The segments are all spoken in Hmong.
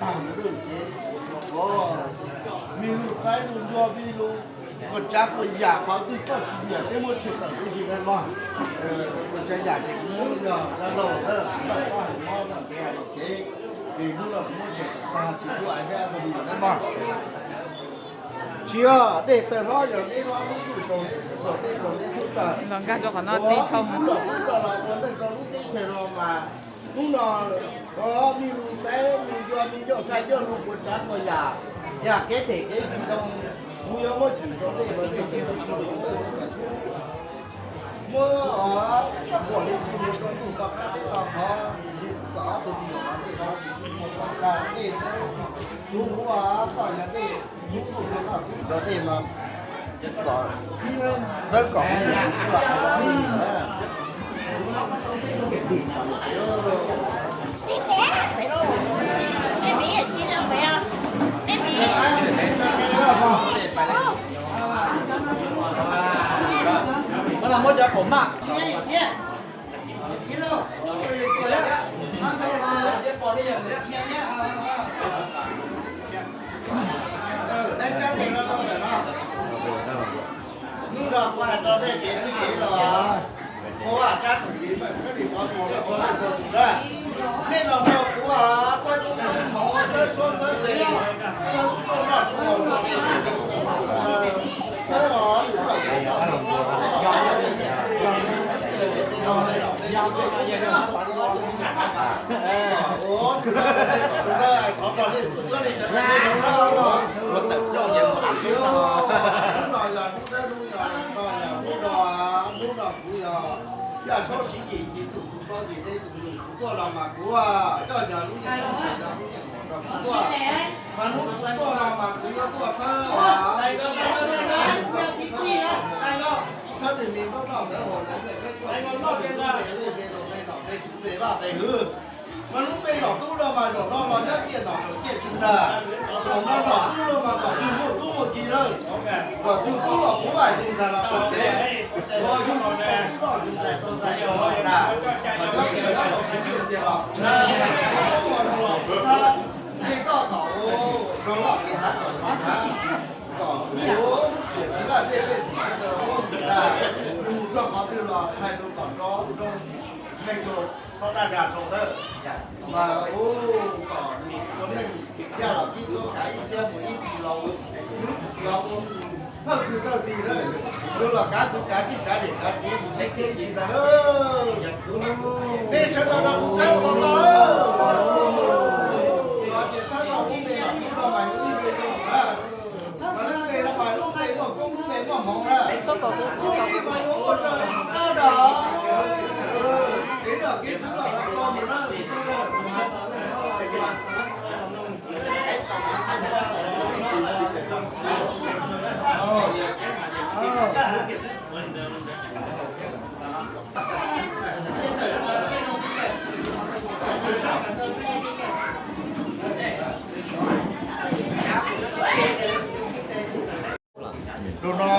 Tag lub cev, o, me lug saib lug nco me lug, ua tsav ua yam qhov twg koj tsis nyiam peb muab tshem tawm tib si na mog. Ua tsav yam ces kuv muab yog dab laug na, koj hais mob no ces hais lus cev, ces hnub no kuv muab tshem tawm tag tsis pub ais thiab ua li na mog. Tsis yog dej tawg hlob yog dej hlob lub ntuj tsaus dej tsaus dej tsaus dej xub tawg. Los nkag rau qhov no tib dhau. Hnub no kuv los ua neej rau lub teb chaws no mas hnub no me lug saib me lug nco me ncauj txhaj ncauj lug ua tsav ua yam, yam kev phem kev ntoo, kuv yuav muab tsim rau dej los dej tsis muab kuam li si mus rau ntug toj qab teb no qhov kom ob tug me nyuam no dej no tsis muaj kom tag dej, kuv ua koj yog dej, kuv ua koj xub rau dej no kom dawb kom mus los. Muab cov kaum maj. Hnub no kuv hais rau nej kev txij kev los, kuv ua tsab xeem li mas koj nim pov tus coj pov leej txog tus na. Nej los nrog kuv txhawb koob txhawb hmoov txhawb suab txhawb npe, txhawb suab noj suab haus rau nej, txhawb os, txhawb os, thov txog nej tus cuab li sawv daws nej los thawj os. Hnub no yog hnub dawb hnub yog no yog hnub no, hnub no kuv yog Yaj Saub Siv Yim Ci Tus tus hlob Ci Teb tus nus, kuv tuaj los mas kuv coj yog lub yeej yog lub yeej nkaus rau kuv tuaj. Mas hnub kuv tuaj los mas kuv yuav tuaj thawj os, thawj nws me ntaub noj ntawv haus ntawv nplej peb tuaj, thawj nws lub npe lej npe los npe nom npe tswv npe vaj npe hwv. Mas lub npe nom tub no mas zaum no los nyob ciaj nom zaum ciaj tswv ntag. Zaum no nom tub no mas kom yug muaj tub muaj ki lawm, kom yug tub los puv vaj yug ntxhais los puv tsev, kom yug tub tau tub noj yug ntxhais tau ntxhais yug los ntag. Kom nyob ciaj nyob los puv txias los puv nab, nyob toob los zoo los puv txhab, nce toj kom zoo loj kev hav kom npam hav, kom ua niam txiv laj mej pej xeem sawv daws ua ntag. Mus txog qhov twg los hais lus kom nrov zoo, hais lus txhob dag zag rau ntawd. Mas ua kom ua neej yaj los kib txuab kav ib txhiab mus ib txhis los, los ua thawj tug thawj tis lawm, yuav los kav kwv kav tij kav niam kav txiv mus ib txhiab ib txhis ntag lawm. Nej sawv daws no kuv txhawb mus tau tau lawm. Los ces txhawb tau lub npe los tub no mas ib npe zoo na. Mas lub npe no mas lub npe muaj koob lub npe muaj hmoov na. Lub npe mas yuav muaj raws li qab ntag. Kev nom kev tswv los kom tau mus na. Rau no,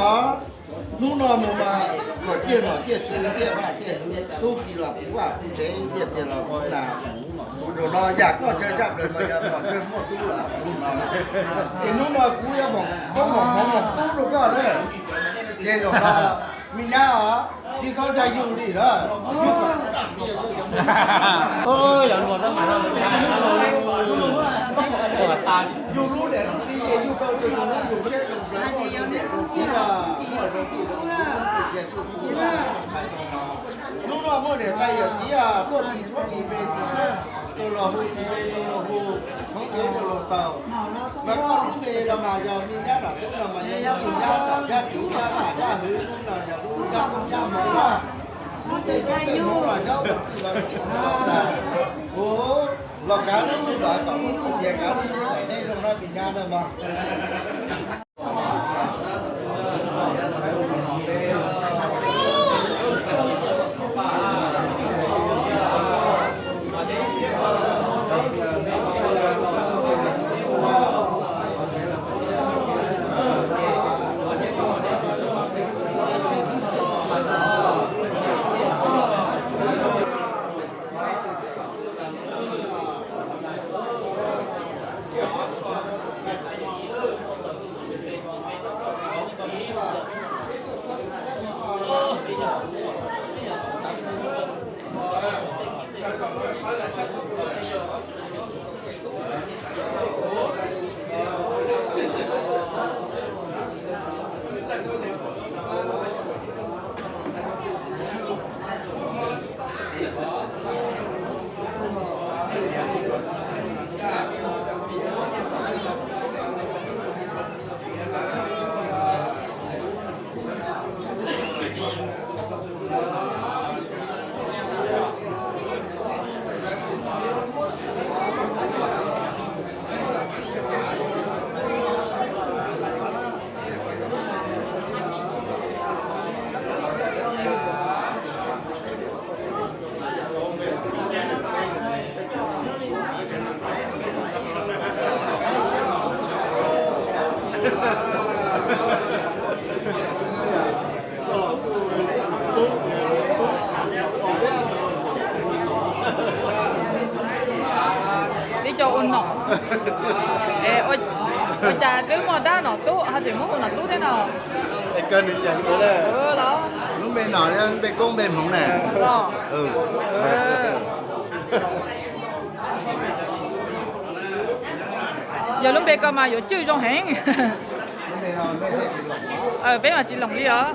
hnub no mus mas kom ciaj nom ciaj tswv ciaj vaj ciaj hwv tub ki los puv vaj puv tsev nyiaj txiag los pov na. Rau no yam koj tsawg tsaj plaws mas yog kom tsawg muaj tub lawm. Ces hnub no kuv yuav foom koob foom hmoov foom tub rau koj na. Ces zaum no me nyab os, tsis txhob ntshai yug li na. Yug lub niam lub txiv ces yug tau tug yug lub yug siab yug nplawg yug niam yug txiv, muaj zoo txij zoo, hnub no muaj niam tais yawm txiv tuaj tis tshuab tis npe tis suab, tus los hu tis npe tus los hu, hmoov kev tus los tau. Mas koj lub npe no mas yog me nyab nram tub no mas yog me nyab nram nyab tswv nyab vaj nyab hwv, lub no yog lub nyab koob nyab hmoov na. Lub npe koob npe hmoov los nyob ua txwj los tsuav los ntag. Kuv los kav lub ntuj los kom lub ntuj tias kav lub teb kom deb zoo na me nyab na mog. Cov ua nom. Ua cas twb muaj dab nom tub ho tseem muab hu nom tub thiab no? Lub npe nom, npe koob npe hmoov na. Yog lub npe ko mas yuav cwj zoo heev. Peb mas tsis loos li os.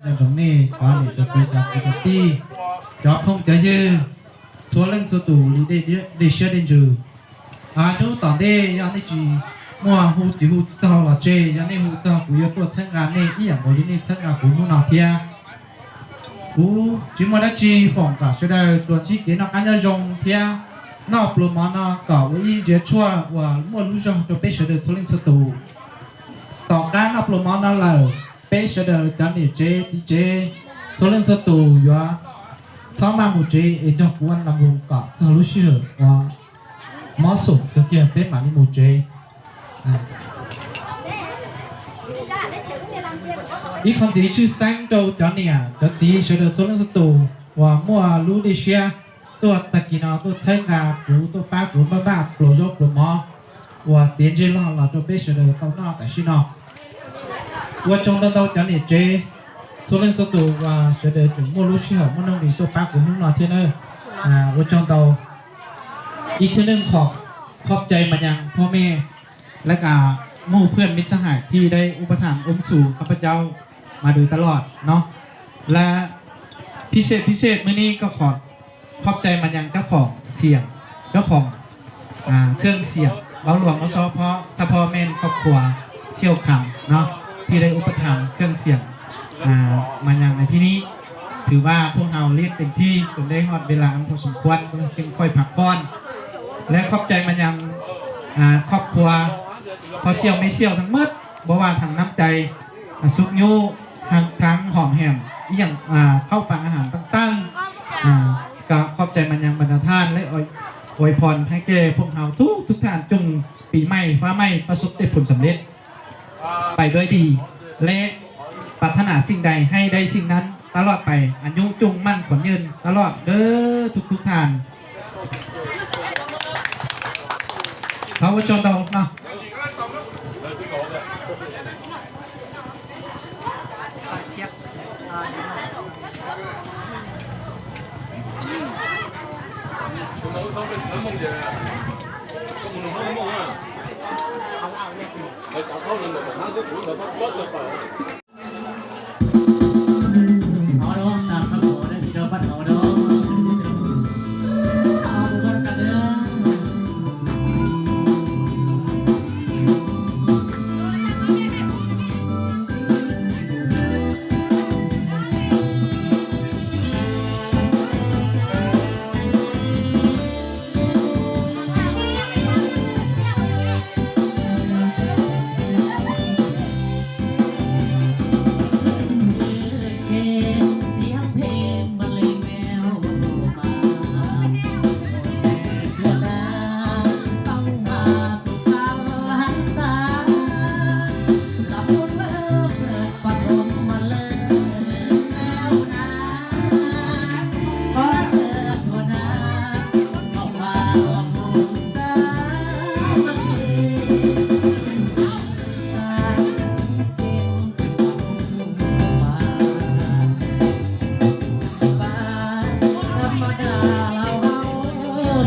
Nyob zoo nej cov niam cov txiv cov kwv cov tij, cov phooj cov ywg, txhua leej txhua tus li dej siab dej ntsws. Hnub tom ntej yog nej tsis muaj hu tsis hu txog los tseg, yog nej hu txog kuv yuav tuaj txhawb nqa nej ib yam nkaus li nej txhawb nqa kuv hnub no thiab. Kuv tsis muaj dab tsi foom kom sawv daws tsuas ntsib kev noj qab nyob zoo thiab noj pluas mov no kom ua ib ntsiav tshuaj uas muaj lub zog rau peb sawv daws txhua leej txhua tus. Tom qab noj pluas mov no lawm, peb sawv daws cov niam tsev txiv tsev txhua leej txhua tus yuav txhob maj mus tsev es nrog kuv ua nas voos kom txog lub sij hawm uas mob xum kawg kiag peb mam li mus tsev. Ib qho ntxiv tshwj xeeb rau cov niam cov txiv sawv daws txhua leej txhua tus uas muaj lub dej siab tuaj tag kis no tuaj txhawb nqa kuv, tuaj pab kuv npaj npaj pluas zaub pluas mov uas tiav ntsej log los rau peb sawv daws tau noj tam sim no. Ua tsaug ntau ntau cov niam tsev txhua leej txhua tus uas sawv daws tseem muaj lub sij hawm muaj nuj nqis tuaj pab kuv hnub no thiab na. Ua tsaug ntau. Ib thwv neej qhov, khov cai mas nyas phob mej และก็หมู่เพื่อนมิตรสหายที่ได้อุปถัมภ์อุ้มชูข้าพเจ้ามาโดยตลอดเนาะ และพิเศษพิเศษมื้อนี้ก็ขอขอบใจมายังเจ้าของเสียง เจ้าของ อ่า เครื่องเสียงเบาหลวงเบาซอเพราะเฉพาะแม่นครอบครัวเสี่ยวคำเนาะ ที่ได้อุปถัมภ์เครื่องเสียง อ่า มายังในที่นี้ ถือว่าพวกเราเล่นเต็มที่จนได้ฮอดเวลาอันพอสมควร ก็จึงค่อยพักผ่อน และขอบใจมายัง อ่า ครอบครัว พ่อเสี่ยวแม่เสี่ยวทั้งหมด บ่ว่าทางน้ำใจ อ่า ซุกยู้ ทาง ทางหอมแหม อีหยัง อ่า ข้าวปลาอาหารต่างๆ อ่า ก็ขอบใจมายังบรรดาท่าน และอวย อวยพรให้แก่พวกเราทุกทุกท่าน จงปีใหม่ฟ้าใหม่ประสบแต่ผลสำเร็จ ไปด้วยดี และปรารถนาสิ่งใดให้ได้สิ่งนั้นตลอดไป อายุจงมั่นขวัญยืนตลอดเด้อทุกทุกท่าน ขออวยพรเราเนาะ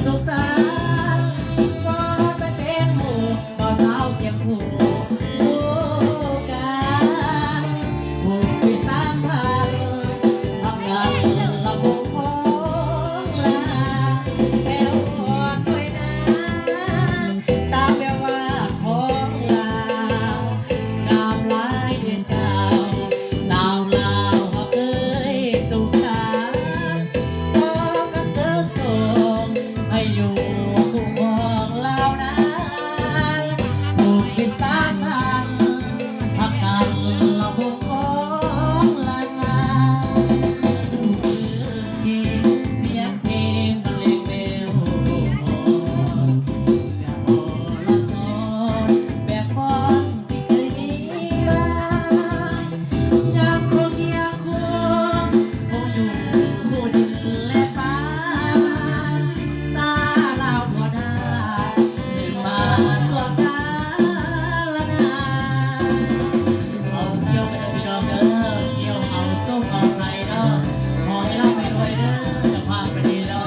Xu xav, koj peb peb mus, koj xav kiag kuv, kuv kab, kuv pib xav npaj, hab nag los mus khoob laj, peb ua ntuj na, tab peb ua khoob laj, nab laj tias tau, xaus laj hov qwj xu xav, koj kab xwb xoo, hais yus kuj khoob laj na, kuv pib xav npaj, hab nag los mus khoob laj, xiab phem npaj le me hu, ua los xoo, peb poj tim kawg li mas, nab khuv kiag khuv, mus yus kuj dim le pab, xav laj ua dag, xwm mas xuab kab laj na. Au, Kiau, Kiau, Kiau, au, xub au xais no, ho ib laj me luaj na, cov paj pem li no.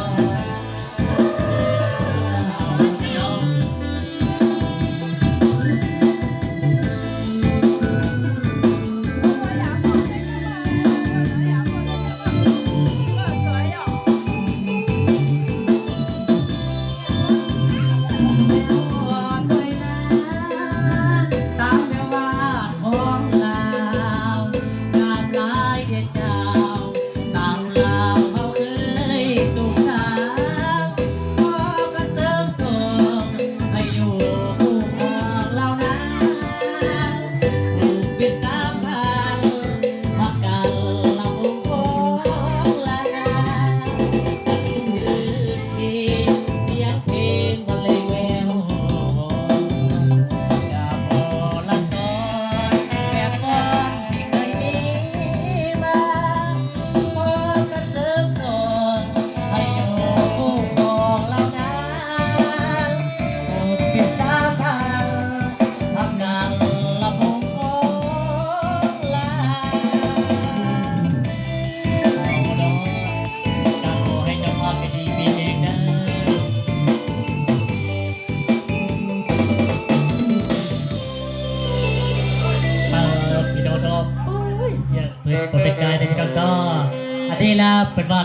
Ua ntej lawm peb vaj